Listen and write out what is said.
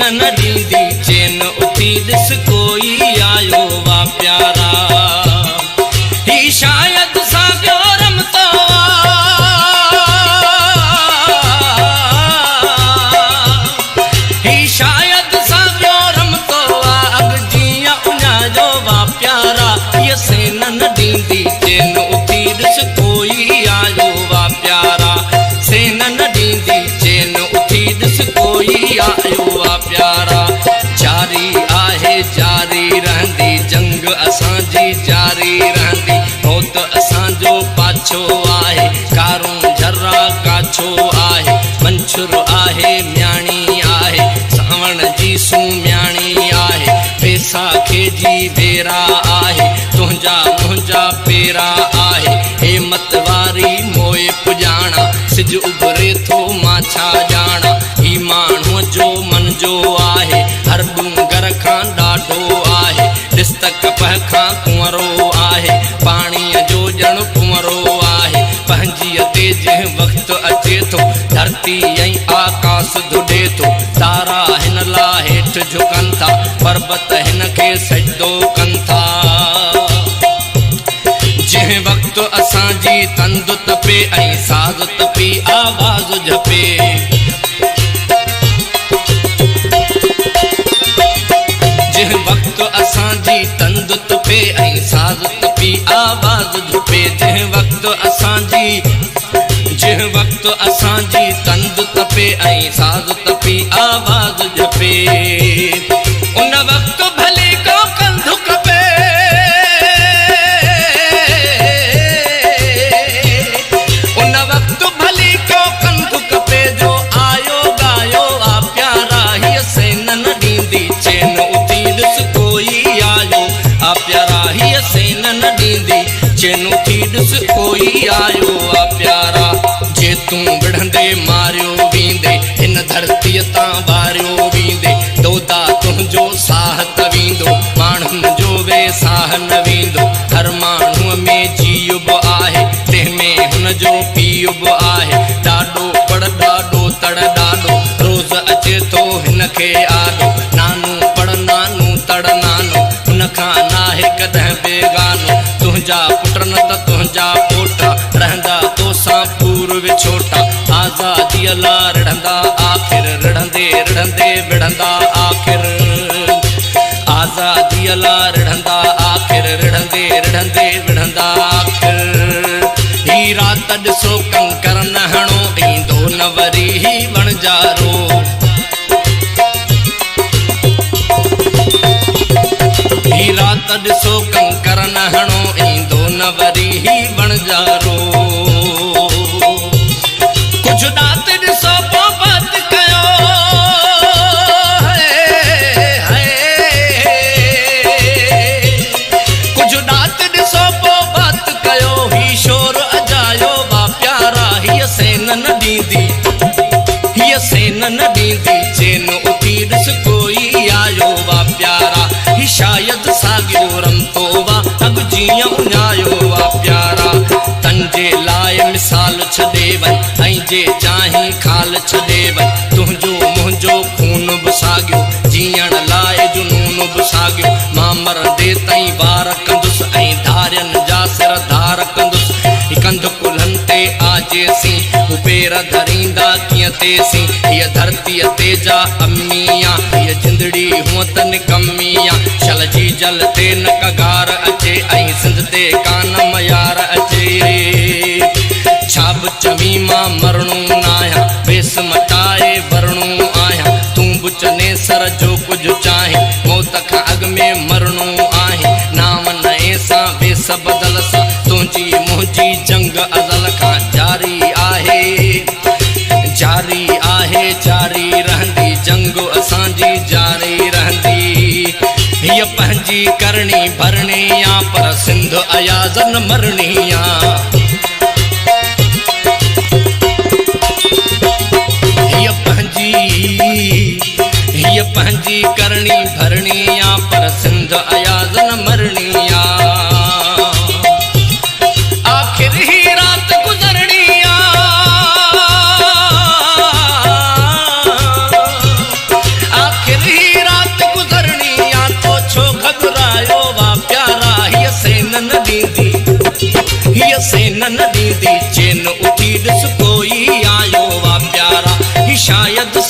نه ڏيندي چين، اٿي ڏس ڪوئي آيو وا پيارا. هي شايد ساڳيو رمتو آ. هي شايد ساڳيو رمتو آ، اڳ جيئن اڃايو وا پيارا. هيء سين نه ڏيندي چين، اٿي ڏس ڪوئي آيو وا پيارا. سين نه ڏيندي چين، اٿي ڏس ڪوئي آيو آ پيارا. جاري آهي جاري رهندي جنگ اسان جي جاري رهندي. موت اسان جو پاڇو آهي، ڪارون جهرا ڪاڇو آهي. منڇر آهي مياڻي آهي، سانوڻ جي سومياڻي آهي. ويساکي جي ويرا آهي، تنهنجا منهنجا پيرا آهي. هي متواري موئي پڄاڻا، سج اڀري ٿو مان ڇا ڄاڻان. هي ماڻهوء جو من جو آهي، هر ڏونگر کان ڏاڍو آهي. ڏس ته ڪپهه کان ڪنئرو آهي، پاڻيء جو ڄڻ ڪنئرو آهي. پنهنجيء تي جنهن وقت اچي ٿو، ڌرتي ۽ آڪاس ڌڏي ٿو. تارا هن لا هيٺ جهڪن ٿا، پربت هن کي سجدو ڪن ٿا. جنهن وقت اسان جي تند تپي ۽ ساز تپي آواز جهپي. جنهن وقت اسان جي تند تپي ۽ ساز تپي آواز جهپي. جنهن وقت اسان جي جنهن وقت اسان جي تند تپي ۽ ساز تپي آواز جهپي. ان وقت ڀلي ڪو ڪنڌ ڪپي. ان وقت ڀلي ڪو ڪنڌ ڪپي، جو آيو ڳايو آ پيارا. هيء سين نه ڏيندي چين، اٿي ڏس ڪوئي آيو آ پيارا. هيء سين نه ڏيندي چين، اٿي ڏس ڪوئي آيو آ پيارا. جي تون وڙهندي ماريو ويندي، هن ڌرتيء تان واريو ويندي. دودا تنهنجو ساهه ته ويندو، ماڻهن جو ويساهه نه ويندو. هر ماڻهوء ۾ جيء به آهي، تنهن ۾ هن جو پيء به آهي. ڏاڏو پڙ ڏاڏو تڙ ڏاڏو، روز اچي ٿو هن کي آڏو. نانو پڙ نانو تڙ نانو، هن کان ناهي ڪڏهن بيگانو. تنهنجا پٽ نه ته تنهنجا پوٽا، رهندا توسان پور وڇوٽا. آزاديء لا رڙهندا آخر، رڙهندي رڙهندي وڙهندا آخر. آزاديء لا رڙهندا آخر، رڙهندي رڙهندي وڙهندا آخر. هي رات ڏسو ڪنڪر نه هڻو، ايندو نه وري هي وڻجارو. هي رات ڏسو ڪنڪر نه هڻو، ايندو نه وري هي وڻجارو. ڪجهه ڏات ڏسو پو بات ڪيو. ڪجهه ڏات ڏسو پو بات ڪيو. هي شور اجايو وا پيارا. هيء سين نه ڏيندي، هيء سين نه ڏيندي چين، اٿي ڏس ڪوئي آيو وا پيارا. هي شايد ساڳيو رمتو وا، اڳ جيئن اڃايو وا پيارا. تن جي لاء مثال ڇڏي وڃ، ۽ جي چاهين خال ڇڏي وڃ. تنهنجو منهنجو خون به ساڳيو، جيئڻ لاء جنون به ساڳيو. مان مرندي تائين وار ڪندس، ۽ ڌارين جا سر ڌار ڪندس. هي ڪنڌ ڪلهن تي آ جيسين، هو پير ڌريندا ڪيئن تيسين. هيء ڌرتيء تي جا امي آ، هيء جندڙي هونء ته نڪمي آ. شل جيجل تي نه ڪگار اچي، ۽ سنڌ تي ڪانه ميار اچي. ڇا به چوين مان مرڻو ناهيان، ويس مٽائي ورڻو آهيان. تون به چنيسر جو ڪجهه چاهين، موت کان اڳ ۾ مرڻو آهين. نانء نئين سان ويس بدل سان، تنهنجي منهنجي جنگ ازل کان جاري آهي. جاري آهي جاري رهندي، جنگ اسان جي جاري رهندي. هيء پنهنجي ڪرڻي ڀرڻي آ، پر سنڌ اياز نه مرڻي آ. هيء پنهنجي هيء پنهنجي ڪرڻي ڀرڻي آ، پر سنڌ اياز نه مرڻي آ. آخر هي رات گذرڻي آ. آخر شايد.